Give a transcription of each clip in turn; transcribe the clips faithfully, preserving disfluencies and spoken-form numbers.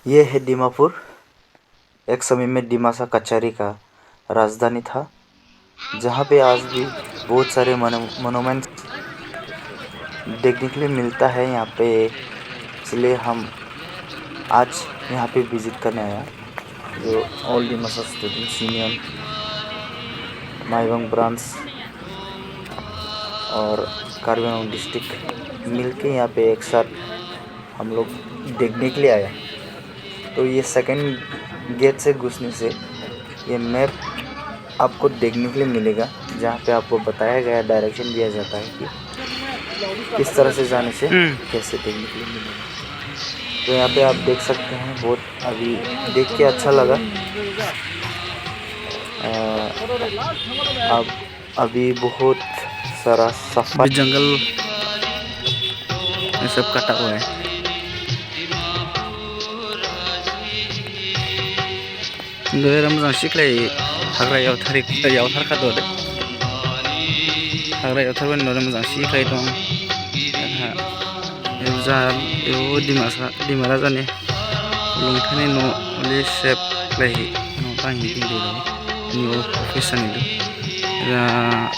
ये है दीमापुर, एक समय में दिमासा कचहरी का राजधानी था, जहाँ पे आज भी बहुत सारे मनो-, मॉन्यूमेंट्स देखने के लिए मिलता है यहाँ पे, इसलिए हम आज यहाँ पे विजिट करने आया। जो ऑल दिमासा स्टूडेंट्स यूनियन, माईबंग ब्रांच और कार्बी आंगलोंग डिस्ट्रिक्ट मिलके यहाँ पे एक साथ हम लोग देखने के लिए आया। तो ये सेकंड गेट से घुसने से ये मैप आपको देखने के लिए मिलेगा, जहाँ पे आपको बताया गया, डायरेक्शन दिया जाता है कि किस तरह से जाने से हम्म। कैसे देखने के लिए मिलेगा। तो यहाँ पे आप देख सकते हैं, बहुत अभी देख के अच्छा लगा। अ, अब अभी बहुत सारा सफाई। अभी जंगल में सब कटा हुआ है। Doi ram jang siklai hagra yaothar, yaothar kha dode. Hagra yaothar bani doi ram jang siklai dong. Ha, ebo ja, ebo Dimasa, Dima raja ni longthani noh le sep khlaihi noh thanghi dingdao. Ni office ani du. Ja,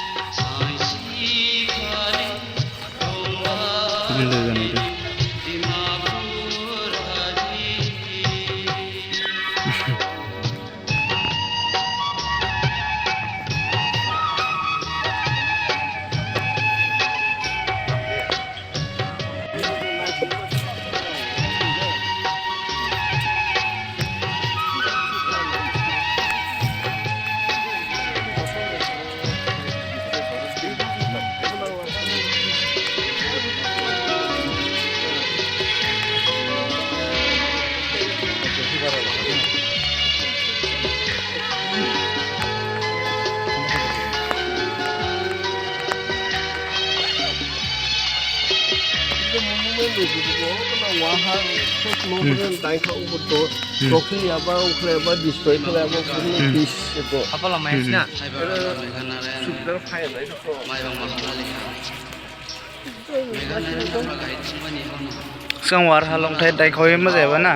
Sgang war ha longthai daikhaoyama jayaba na?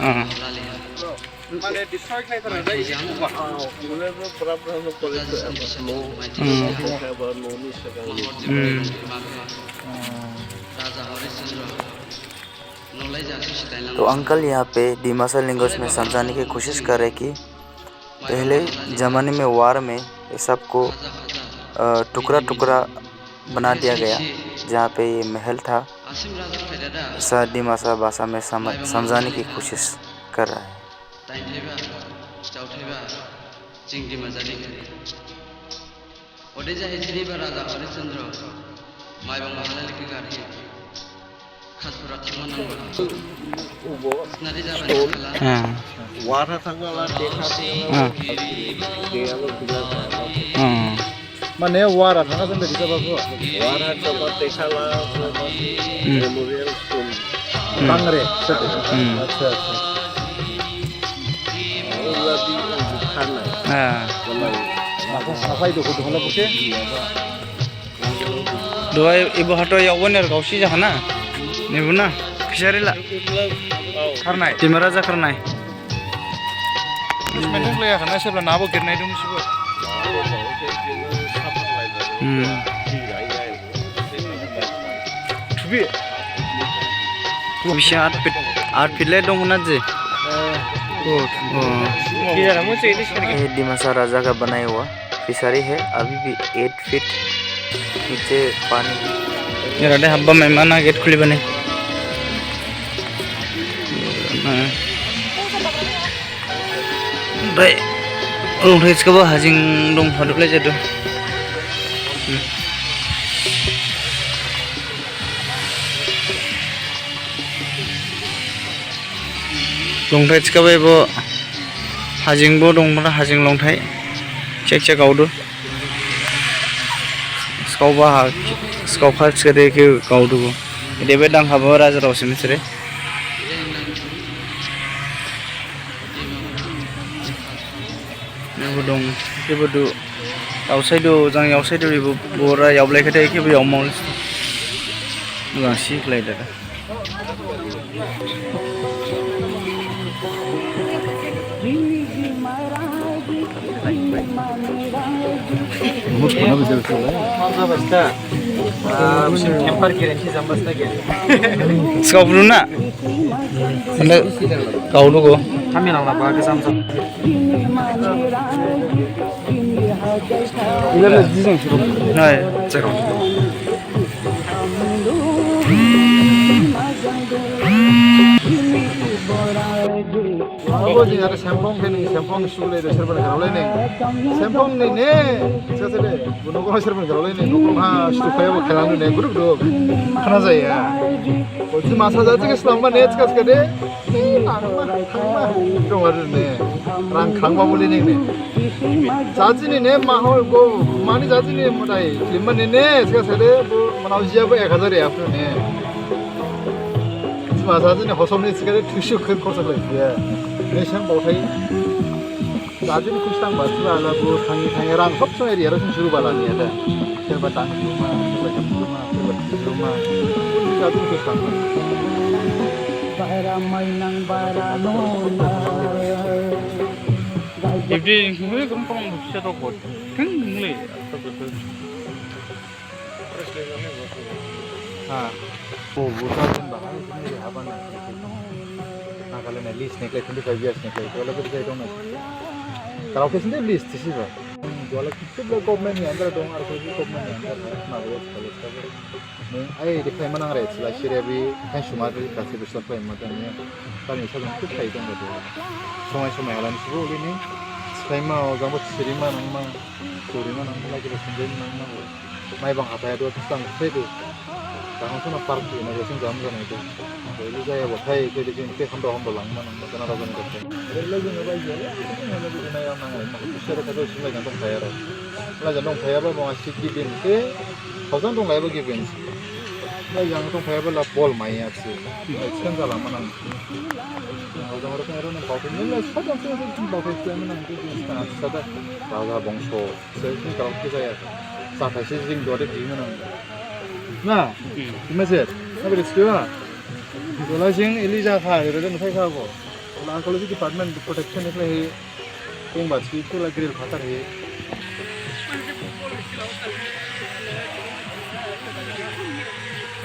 Ah. Hmm. Hmm. तो अंकल यहाँ पे दिमासा लैंग्वेज में समझाने की कोशिश कर रहे कि पहले ज़माने में वार में ये सबको, अ, टुकड़ा-टुकड़ा बना दिया गया, जहाँ पे ये महल था। ऐसा दिमासा भाषा में सम-, समझाने की कोशिश कर रहा है। Dainthaiba, jaothaiba, jing Dima jadi khe. Ode jahi jiniba raja Harishchandra, Maibang mahalali khe garhi, Khajpura thangma nangba. Ubo. Sinari jaba stone. Ni khala. Ha. Wara thangala, dekha thangala. Ha. Deyalo bila. Ha. Mane wara thangala sampai di sana, Bro? Wara thangala, dekhala, hmm, Memorial Stone. Hmm. Bangre, sete. Hmm. Accha, accha. Wala di, eh, khana. Ha. Wala. Apa, apa itu kudu wala buke? Duha ebo hato yaobo ner gaosi jakhana. Nebo na? Fishery la. Kharnai. Dima raja kharnai. Management dong laya khana, sebla nabo girnai dong sibo. Hmm. Thubi. Bisi art pit, art pit le dong na je. Oh. Oh. Ye Dimasa raja ka banaya hua fishery hai, abhi bhi eight feet niche pani. Era de habba maimana gate khuli bani. Bai, longthai skaba hajing dong phadu le jadu. Longthai skaba ebo hajing bo dong, mane hajing longthai. Chek chek gaodu. Skaoba ha, skaokha skade khe gaodu bo. Debe dang habo raja rao simi sere. Ebo dong, ebo du. Yaosai du, jang yaosai du, ebo bora yaoblai khade khe bo yaomang. Jang si khlai dada. Sikaphuru na? Anda kau lugu. Kami nang laba ke samsam. Hai, cek. Abo jing ada sempong khe ning, sempong sule de serban garolai ning. Sempong ni ne, sese de, bunuh ko serban garolai ning, nukum ha, supai abo khelang ne, group do. Khana jaya. Oji masa jaji khe slamba ne, chika chika de. Thangma, thangma. Dong adu ne. Rang khangba buli ning ne. Jaji ni ne, mahol go, mani jaji ni mutai. Film ni ne, chika chika de, bu, manau jia bu ek hajar ya, ne. Sima sa jini hosom ni sikare thusu khir khorsa khlai ya. Nesang bauthai. Sa jini khustang ba sura ala bu thangi thangi rang sob song area rang suru bala ni ada. Serba tang suru ma, serba jam suru ma, serba suru suru ma. Sa jini khustang ba. Ibdi ngui grum pang bukse to kot. Keng ngule. Ha. Bo, bo, sa jin ba, ha, jin ba, ha, ba, na. Nagaland na list ne, twenty-five years ne, twenty-five years dong na. Kalau ke sini list, sisi ba. Jual kita bela government ni under dong, ar kau government ni under, na, na, na, na. Nung, ai, di kai manang re, sila sire bi, kai suma bi, kasi bisa kai mata ni. Kami sa dong, tu kai dong ba. Somai somai alam sibo uli ni. Kai ma, o, jang bo siri ma, nang ma. Siri ma, nang ma, lagi ba, sendiri nang ma. Maibang hathai adu, tisang se du. Tang sono park inauguration jam jam itu. Jadi saya buat hai ke di sini ke hamdo hamdo lang mana mana kena ragu nih kata. Ada lagi nggak baik ya? Ada lagi kena yang nang. Maka bisa ada kata sini lagi dong kaya ro. Lagi dong kaya apa mau asik giving ke. Kau sang dong kaya apa giving. Lagi yang dong kaya apa lah bol main ya sih. Sekarang salah mana? Kau sang orang kaya ro nih kau punya lah. Kau sang sih kau punya lah. Kau sang sih kau punya lah. Raja bongso. Sel sini kalau kita ya, sathai sini jing dua dek jing nang. Na, hmm. Ima sel, na beri setiwa. Dola jing ili ja kha, ira den phai kha bo. Dola kalau di department protection itu hi, kung bat si itu la grill phatar hi.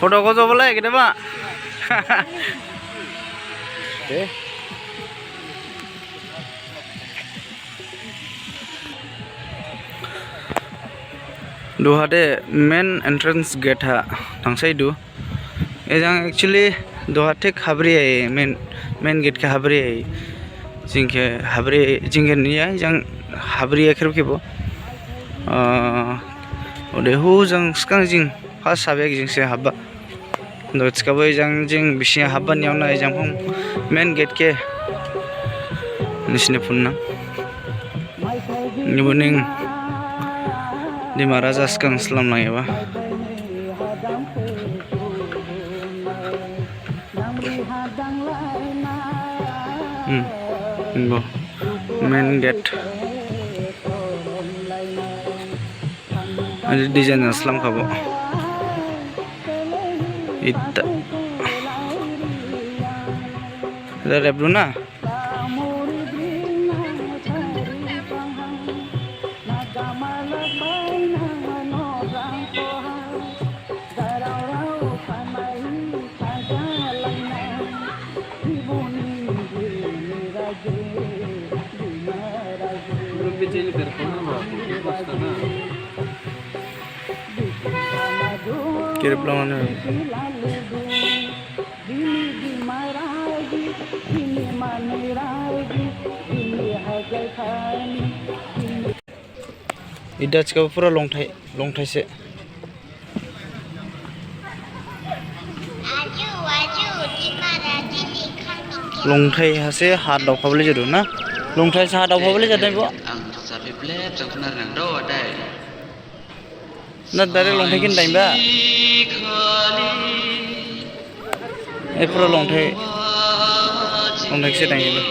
Photo ko jo bolai gede ba. Eh. Duha de main entrance gate ha thangsai du. Ejang actually duha thik habri ai main, main gate khe habri ai. Jing khe habri, jing khe niya, ejang habri ai khrip khe bo. Ah, ode hu jang skang jing first habek jing se haba. Dochka bo ejang jing bisi habba ni yaona ejang phung main gate khe nisine phunna. Nibo ning Dima raja skang slam lang eba. Hmm. Bo. Main gate. Adi design slam khabo. Ita. Ada rep dulu na. Kirip lamane. Idachka pura longthai, longthai se. Longthai hase ha daopha bole jadu na? Longthai se ha daopha bole jadu bo? Ang sapi blep jang khna rang do adai. Na direct longthai khe daimba? E pura longthai, longthai se daimba.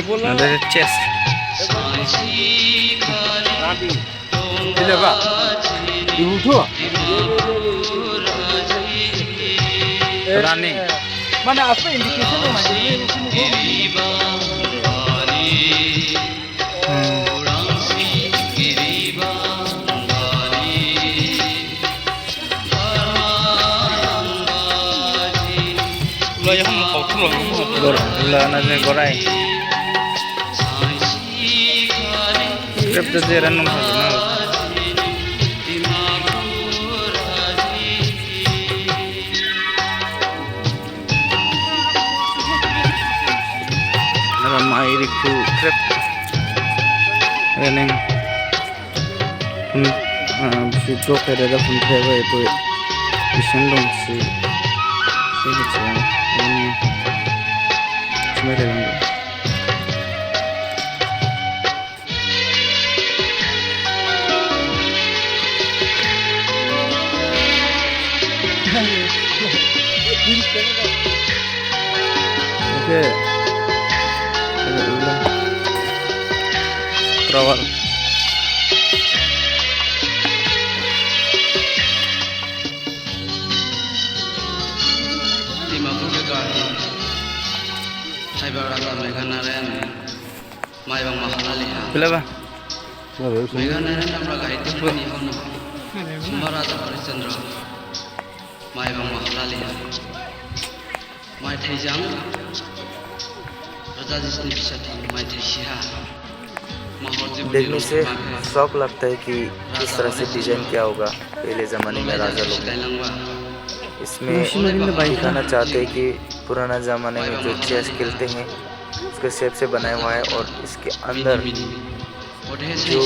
Ada chest. Ini apa? Ibu tuh. Rani. Mana apa indication yang masih ini? Hmm. Gor-, lana je gorai. Script je ran nung sa na. Ala mai ri ku script. Reneng. Hmm, ah, bisi dok ada dah pun saya itu isan dong si. Ini cuma ini cuma dalam. Oke. Ulang. Terawal. Dimapur ke Guwahati, Haibar Raja Meghanarayan, Maibang Mahalaliha. Bila ba? Meghanarayan Damra Gahiti Purani Hono, Sumba Raja Harishchandra, Maibang Mahalaliha. Maithai jang, Raja Jisni Bisati, Maithai Siha. देखने से शौक लगता है कि किस तरह से डिजाइन किया होगा पहले ज़माने में राजा लोग ने। इसमें दिखाना चाहते हैं कि पुराना ज़माने में जो चेस खेलते हैं, उसके शेप से बनाया हुआ है और इसके अंदर जो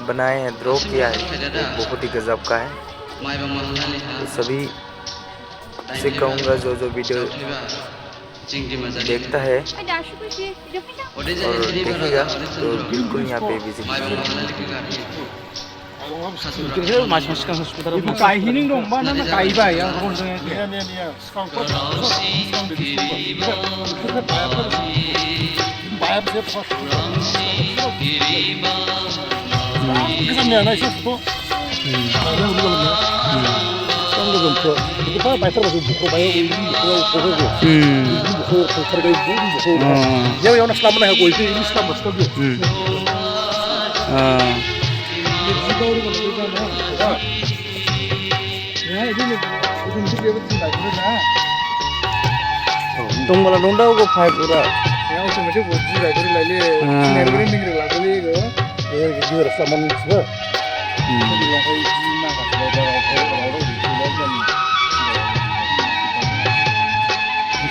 बनाए हैं, ड्रॉ किया है, वो बहुत ही गजब का है। तो सभी से कहूँगा, जो जो वीडियो देखता है और देखेगा, तो बिल्कुल यहाँ पे विजिट कीजिए। Mas mas kan hospital. Ibu kai hining dong, mana na kai ba ya, orang dong ya. Bisa niya na isa foto. Hmm. Ano, ano, ano? Hmm. Ano, ano, ano? Ito pa, pa, pa, buko, pa, buko, buko, buko. Hmm. Buko, buko, buko, buko. Oh. Yaw, yaw, na slam na ko, ito, ini slam, slam. Hmm. Ah. Dongmala dongdao go phai pura. Ya, oke, mesti buat juga, jadi lagi. Hmm. Nengri, nengri, lagi, lagi, go. Ya, gitu, rasa manis, ba. Hmm.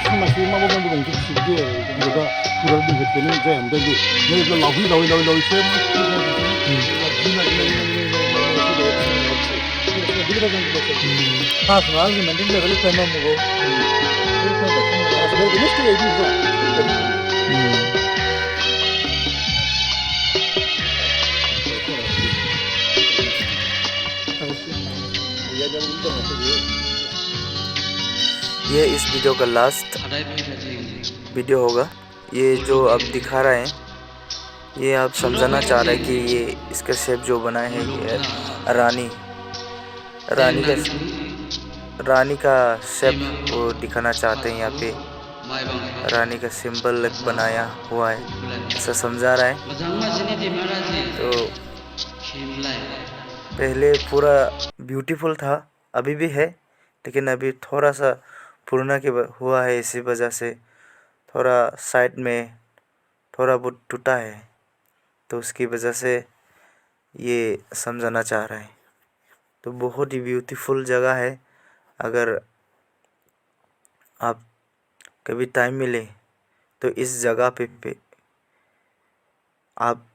Masih, masih, mau, mau, mau, gitu, gitu, gitu, pura di, gitu, ini, jangan, jangan, ini, lawi, lawi, lawi, lawi, saya, ये इस वीडियो का last video होगा। ये जो आप दिखा रहे हैं, ये आप समझाना चाह रहे हैं कि ये इसका शेप जो बनाए हैं, ये रानी, रानी का, रानी का शेप वो दिखाना चाहते हैं यहाँ पे। रानी का सिंबल एक बनाया हुआ है, ऐसा समझा रहा है। तो पहले पूरा ब्यूटीफुल था, अभी भी है, लेकिन अभी थोड़ा सा पुराना के ब-, हुआ है, इसी वजह से थोड़ा साइड में थोड़ा बहुत टूटा है, तो उसकी वजह से ये समझाना चाह रहा है। तो बहुत ही ब्यूटीफुल जगह है, अगर आप कभी टाइम मिले तो इस जगह पे, पे आप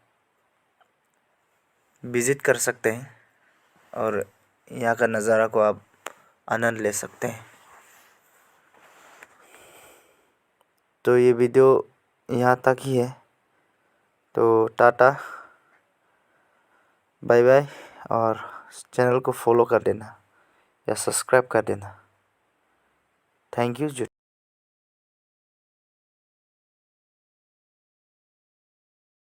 विजिट कर सकते हैं और यहाँ का नज़ारा को आप आनंद ले सकते हैं। तो ये वीडियो यहाँ तक ही है। तो टाटा, बाय बाय, और चैनल को फॉलो कर देना या सब्सक्राइब कर देना। Thank you.